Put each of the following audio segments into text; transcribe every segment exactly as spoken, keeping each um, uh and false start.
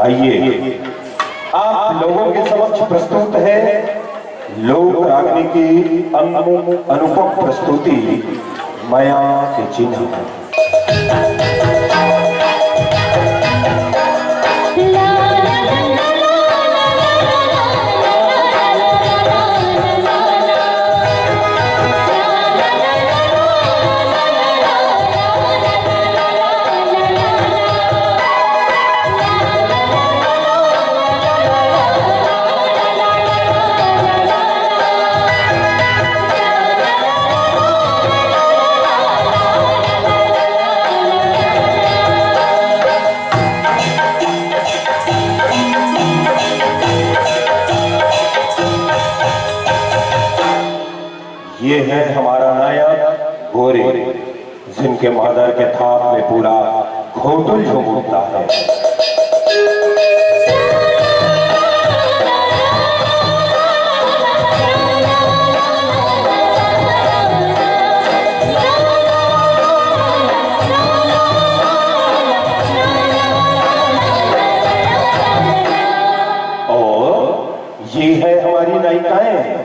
आइए, आप लोगों के समक्ष प्रस्तुत है लोक रागनी की अनु-, अनुपम प्रस्तुति मया के चिन्ह। ये है हमारा नायक गोरे, जिनके मादर के थाप में पूरा घोटुल झूम उठता है। और ये है हमारी नायिकाएं,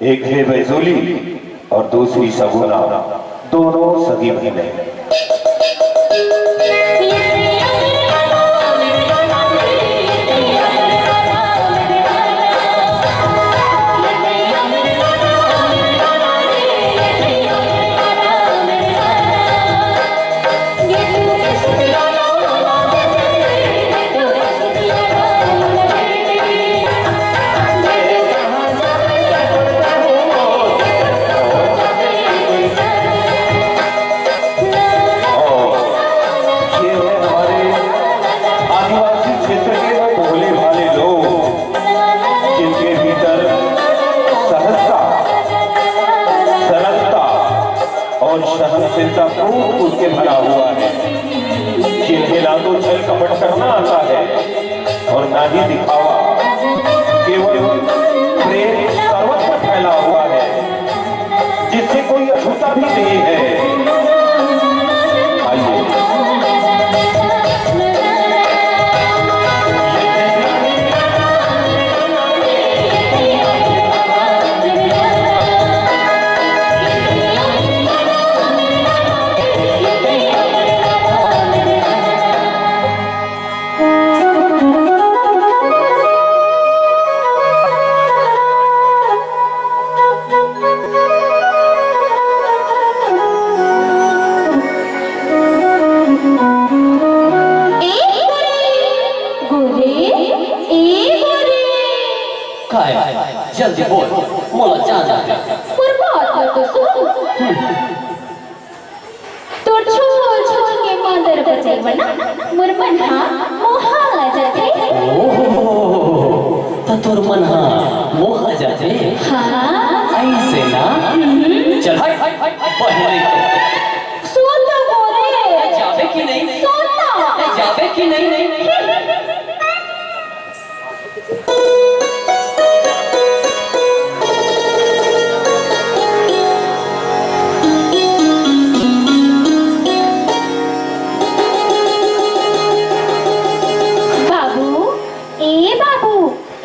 एक है बैजोली और दूसरी सगुना, दोनों सगी बहनें। और ये है हमारे आदिवासी क्षेत्र के वो भोले भाले लोग, जिनके भीतर सहजता, सरलता और सहनशीलता कूट कूट के भरा हुआ है, जिन्हें ना तो छल कपट करना आता है और ना ही दिखावा, केवल प्रेम सर्वत्र फैला हुआ है, जिससे कोई अछूता भी नहीं है। आइए। ए गोरे, गोरे, ए गोरे। काय? जल्दी बोल, मोला जाना हे। मोर बात ला तो सुन। हम्म। तोर छोल छोल के मादर बचई बर ना, मोर मन हा मोहा जाथे। ओहो, त तोर मन हा मोहा जाथे? हाँ। अइसे ना? हम्म। चल हट, हट, हट, पहले तो। सुन तो गोरे। जाबे कि नहीं? सुन ना। जाबे कि नहीं? बाबू, ए बाबू,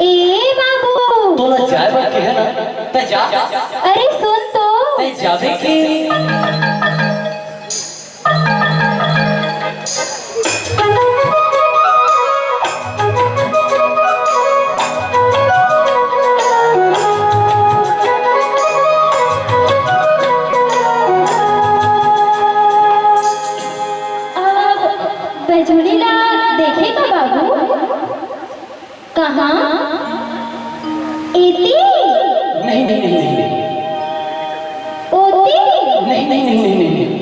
ए बाबू। तोला जाए बर कहे ना, तैं जा। अरे सुन तो। तैं जाबे कि? अब बजुरी ला देखे का बाबू? कहाँ? एती? नहीं, नहीं, नहीं, नहीं, नहीं। ओती? नहीं, नहीं, नहीं, नहीं, नहीं, नहीं।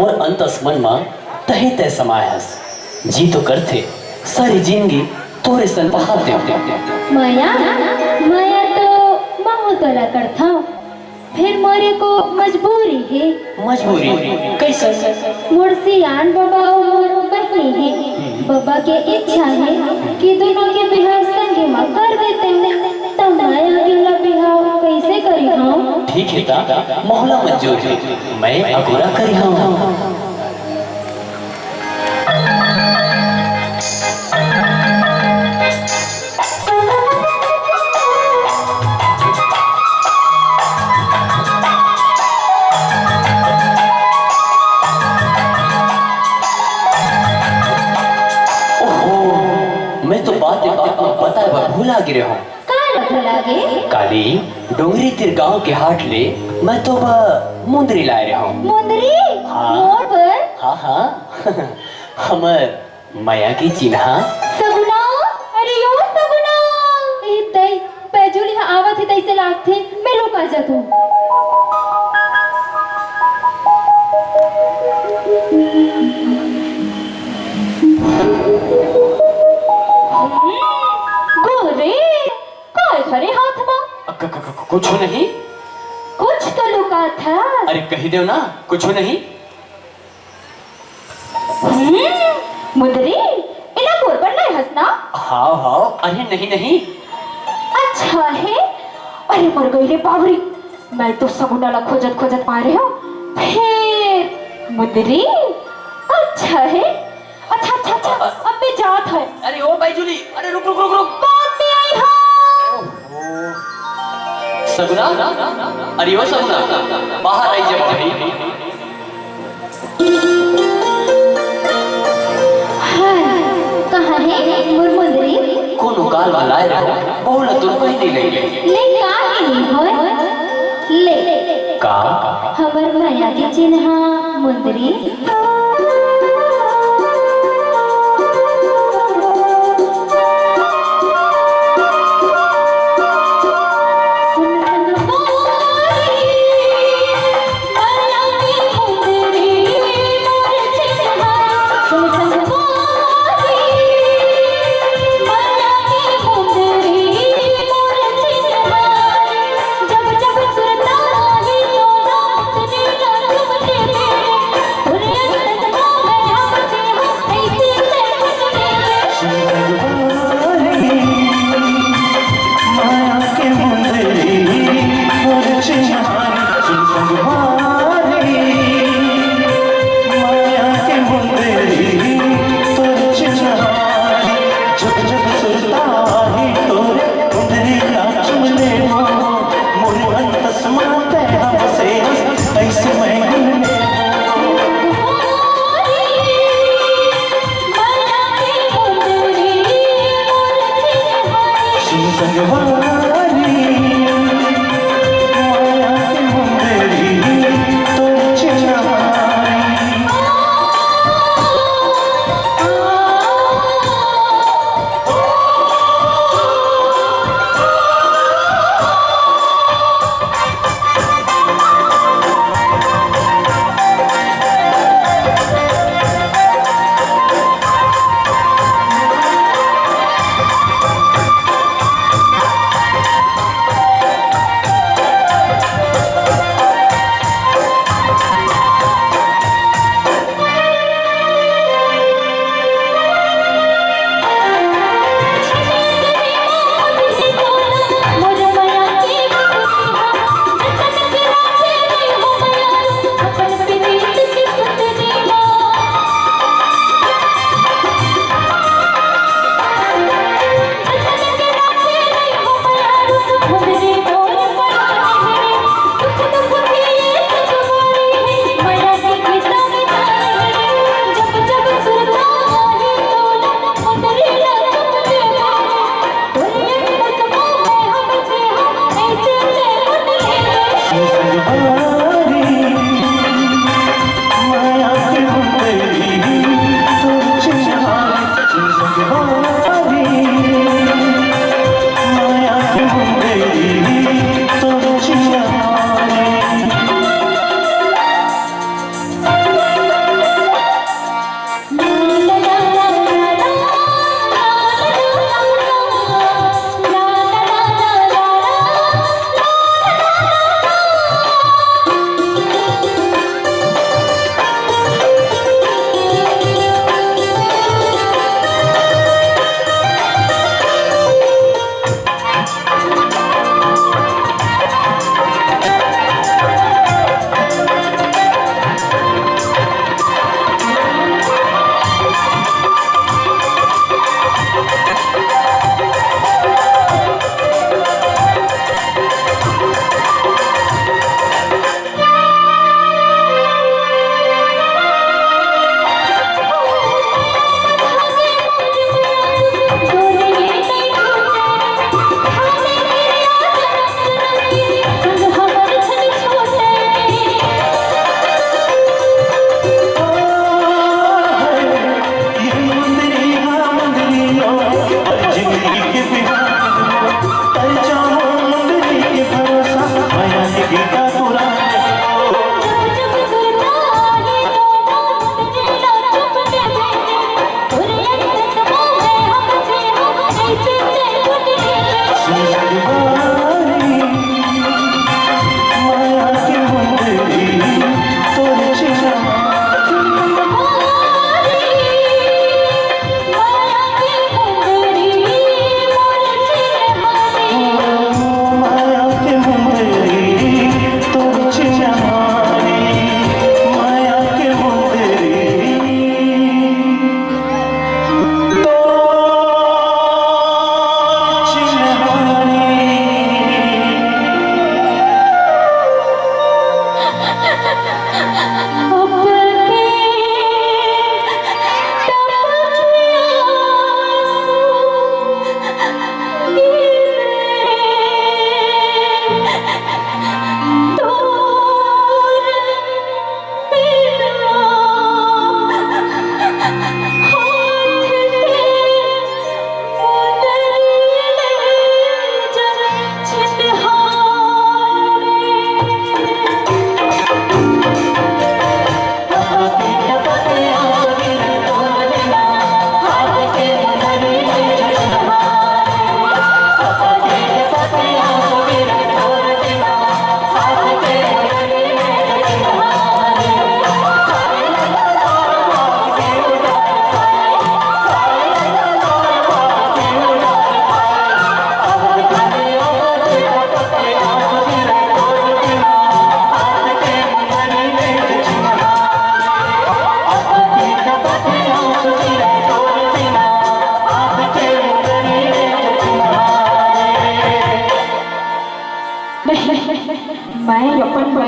अंतस मन म तहे तय समाय हस। जी तो करथे सारी जिंदगी तोरे सन बहा देव। मया, मया तो महू तोला करथव, फेर मोर एको मजबूरी हे। मजबूरी? कइसन? मोर सियान बबा अउ मोर बहिनी हे। बबा के इच्छा हे कि दूनों के बिहाव संगे म कर देतेंव, त मैं अकेला बिहाव कइसे करिहंव? ठीक हे त, मोला मंजूर हे, मैं अगोरा करिहंव। ओहो, मैं तो बात बात म बताय बर भुला गे रेहेंव। का भुला गे? काली, डोंगरी तीर गांव के हाट ले मैं तो बर मुंदरी लाय रेहेंव। मुंदरी? हाँ। मोर बर? हाँ, हाँ। हमर मया के चिन्हा। सगुना, अरे ओ सगुना। ए दई, बैजू ल इहाँ आवत हे तइसे लागथे, मैं लुका जाथंव। हम्म, गोरे, काय धरे हाथ म? क-, क-, क-, कुछू नहीं। कुछ तो लुकाथस। अरे कहि देव ना, कुछू नहीं। हम्म, मुंदरी, एला मोर बर लाय हस ना? हाव, हाव, अरे नहीं, नहीं। अच्छा हे, अरे मर गई रे बाबरी, मैं तो सगुना ला खोजत खोजत पाय रेहेंव, फेर मुंदरी, अच्छा हे, अच्छा, अच्छा, अच्छा, अ, अ, अब मैं जात हंव। अरे ओ बैजू ल, अरे रुक, रुक, रुक, रुक। बाद में आइहंव। सगुना, अरे ओ सगुना, बाहर आई जा भाई। हाय, कहाँ हे मोर मुंदरी? कोनो काल म लाय रेहेंव, बहू ला तो पहिली ले ले। ले का के नहीं होय? ले। का? हमर मया के चिन्हा मुंदरी।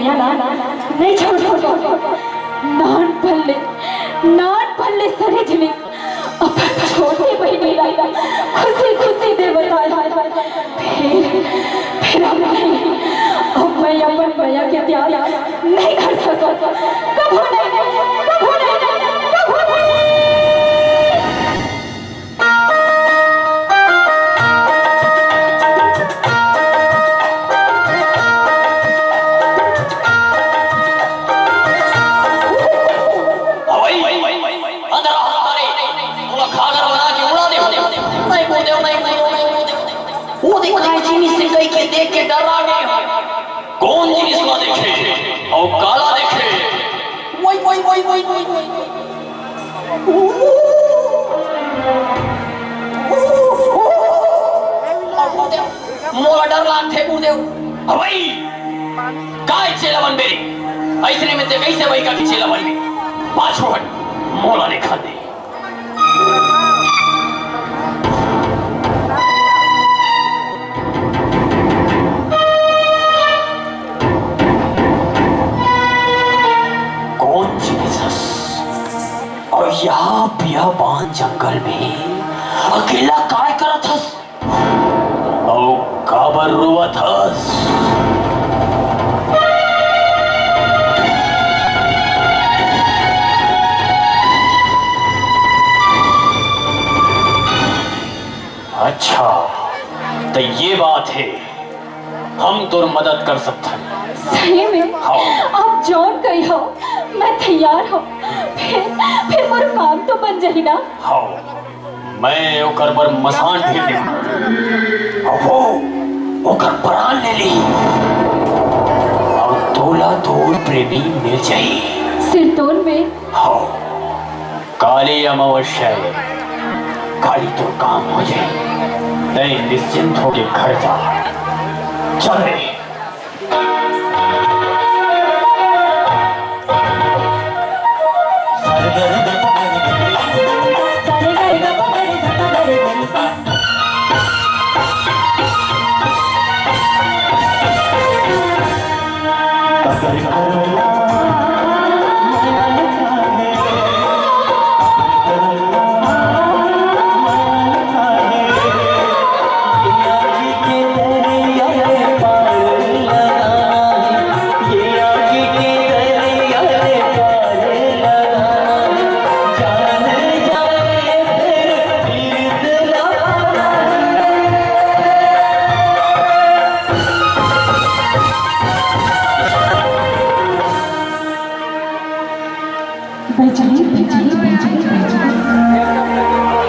मया ला नइ छोड़ सकव। नानपन ले, नानपन ले सरे जिनिस अपन छोटे बहिनी ला खुशी खुशी दे बताय। फेर, फेर अब नहीं, अब मैं अपन मया के त्याग नहीं कर सकव। कभू नहीं, कभू नहीं, कभू नहीं। अवई, अंदर आ हमारे, तोला घाघर बना के उड़ा दे। नहीं गुरुदेव, नहीं गुरुदेव, नहीं गुरुदेव। वो देख, काय जिनिस हे कहिके देख के डरा गे। कोन जिनिस ला देखे? अउ काला देखे? वही, वही, वही, वही, वही, वही। मोला डर लागथे गुरुदेव। अवई, काय चेला बनबे? अइसने में ते कइसे बइका के चेला बनबे? पाछू हट, मोला देखा दे। कोन जिनिस हस? अउ या बियाबान जंगल में अकेला काय करत हस? अउ काबर रोवत हस? अच्छा, त ये बात हे, हम तोर मदद कर सकथन। सही में? हाँ। आप जौन कही हो, मैं तैयार हूँ। फिर, फिर मोर काम तो बन जाही ना? हाँ, मैं ओकर बर मसान भेज देहूँ। अउ वो ओकर परान ले ली। अउ तोला तोर प्रेमी मिल जाही। सिरतोन में? हाँ। काली अमावस्या हे, काली तोर काम हो जाही। तैं निश्चिंत होके घर जा। चल रे। बजरी, बजरी, बजरी, बजरी।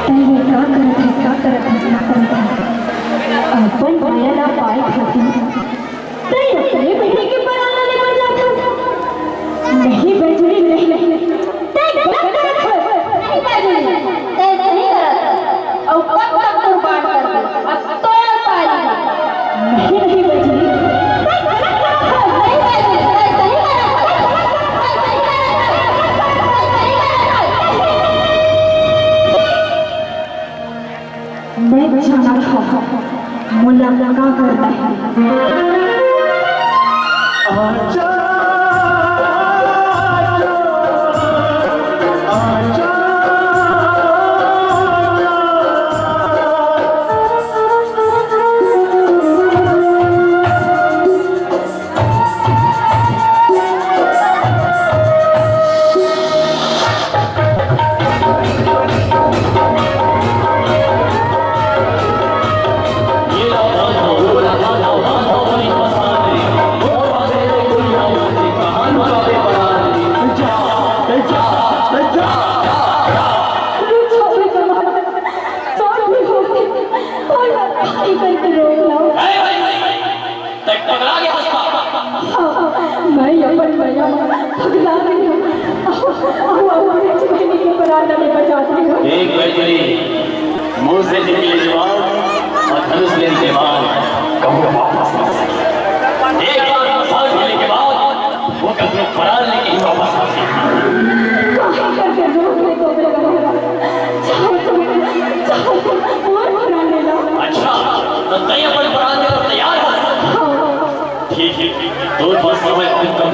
तैं ये का करत हस, का करत हस, का करत हस? अपन मया ला पाए खातिर तैं अपने बहिनी के परान ला ले बर जात हस? नहीं बजरी, नहीं। तैं गलत करत हस। नहीं बजरी, तैं सही करत हस। अउ कब तक कुर्बान करबे? अब तोर पारी। नहीं, नहीं बजरी। नहीं बजरी, तैं सही करत हस। मैं जानत हँव, मोला का करना हे। तैं पगला गे हस का? हाँ, मैं अपन मया म पगला गे हँव। अउ, अउ, अउ, अपने बहिनी के परान ला ले बर जात हँव। देख बैजनी, मुँह से निकले जबान अउ धनुष ले निकले बाण कहूँ वापस नइ आ सके। एक बार मसान भेले के बाद वो कखनो परान लेके ही वापस आ सके। काहे करके रोक ले तो मेरा? जाओ तुम, जाओ तुम, मोर परान ले लो। अच्छा, त तैं अपन परान देबर तैयार हस? हाँ। ठीक हे, तोर पास समय बहुत कम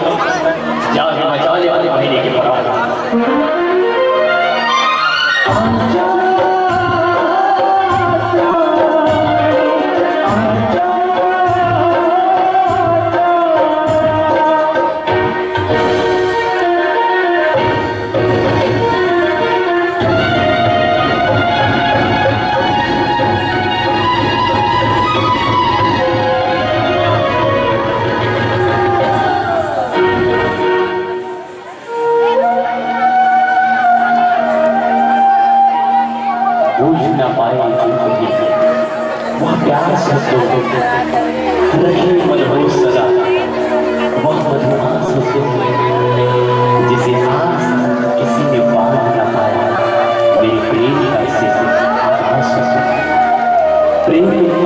बूझ न पाए जिंदगी वह प्यास हो तो, रखे मदहोश सदा वह मधुमास हो तो, जिसे आज तक किसी ने बांध न पाया। मेरे प्रेम का सिर्फ आकाश हो तो, प्रेम में